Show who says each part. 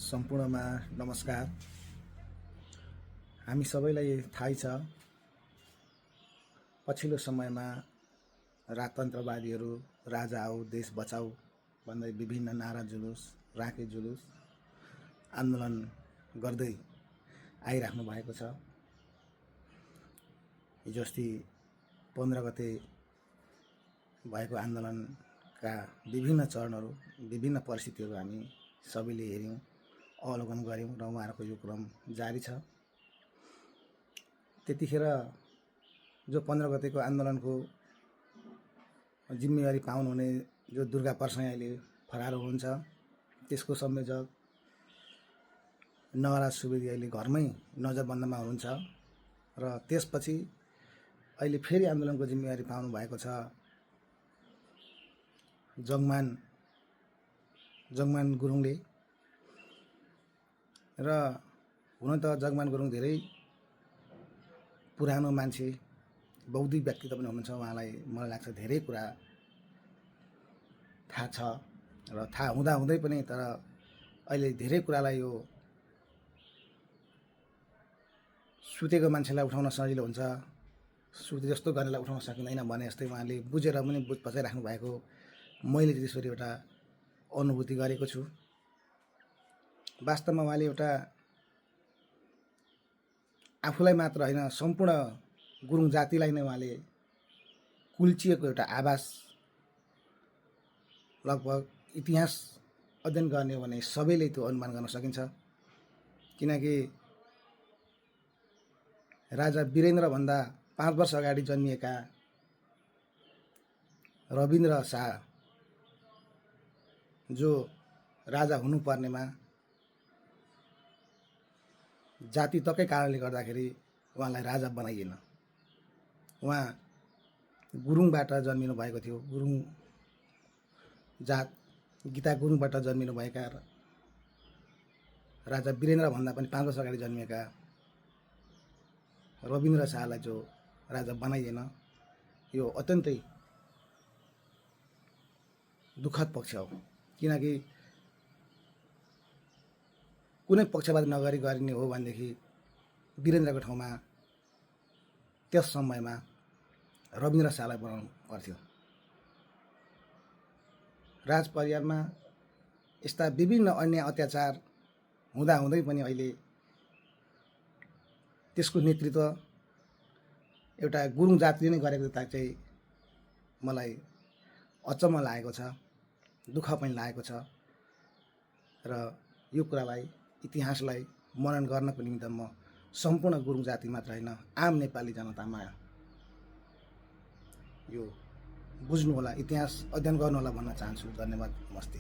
Speaker 1: सम्पूर्णमा नमस्कार। हामी सबैलाई थाहै छ पछिल्लो समयमा राजतन्त्रवादीहरू राजा आऊ देश बचाऊ भन्दै विभिन्न नारा जुलुस राखे जुलुस आन्दोलन गर्दै आइराख्नु भएको छ। हिजो अस्ति 15 गते भएको आन्दोलनका विभिन्न चरणहरू विभिन्न परिस्थितिहरू हामी सबैले हेर्यौं, अवलोकन गर्यौं र उहाँहरूको यो क्रम जारी छ। त्यतिखेर जो 15 गतेको आन्दोलनको जिम्मेवारी पाउनुहुने जो दुर्गा परसाई अहिले फरार हुनुहुन्छ, त्यसको संयोजक नवराज सुवेदी अहिले घरमै नजरबन्दमा हुनुहुन्छ र त्यसपछि अहिले फेरि आन्दोलनको जिम्मेवारी पाउनु भएको छ जगमान गुरुङले। र हुन त जगमान गुरुङ धेरै पुरानो मान्छे, बौद्धिक व्यक्तित्व पनि हुनुहुन्छ। उहाँलाई मलाई लाग्छ धेरै कुरा थाहा छ र थाहा हुँदै पनि तर अहिले धेरै कुरालाई यो सुतेको मान्छेलाई उठाउन सजिलो हुन्छ, सुते जस्तो गर्नेलाई उठाउन सकिँदैन भने जस्तै उहाँले बुझेर पनि बचाइराख्नु भएको मैले त्यसरी एउटा अनुभूति गरेको छु। वास्तवमा उहाँले एउटा आफूलाई मात्र होइन सम्पूर्ण गुरुङ जातिलाई नै उहाँले कुल्चिएको एउटा आभास लगभग इतिहास अध्ययन गर्ने हो भने सबैले त्यो अनुमान गर्न सकिन्छ। किनकि राजा वीरेन्द्रभन्दा 5 वर्ष अगाडि जन्मिएका रविन्द्र शाह जो राजा हुनुपर्नेमा जाति तकै कारणले गर्दाखेरि उहाँलाई राजा बनाइएन। उहाँ गुरुङबाट जन्मिनु भएको थियो। गुरुङ जात गीता गुरुङबाट जन्मिनु भएका राजा वीरेन्द्रभन्दा पनि 5 वर्ष अगाडि जन्मिएका रविन्द्र शाहलाई जो राजा बनाइएन, यो अत्यन्तै दुःखद पक्ष हो। किनकि कुनै पक्षपात नगरी गरिने हो भनेदेखि वीरेन्द्रको ठाउँमा त्यस समयमा रविन्द्र शाहलाई बनाउनु पर्थ्यो। राजपरिवारमा यस्ता विभिन्न अन्य अत्याचार हुँदै पनि अहिले त्यसको नेतृत्व एउटा गुरुङ जातिले नै गरेको चाहिँ मलाई अचम्म लागेको छ, दुःख पनि लागेको छ। र यो कुरालाई इतिहासलाई मनन गर्नको निमित्त म सम्पूर्ण गुरुङ जाति मात्र होइन आम नेपाली जनतामा यो बुझ्नु होला, इतिहास अध्ययन गर्नु होला भन्न चाहन्छु। धन्यवाद, नमस्ते।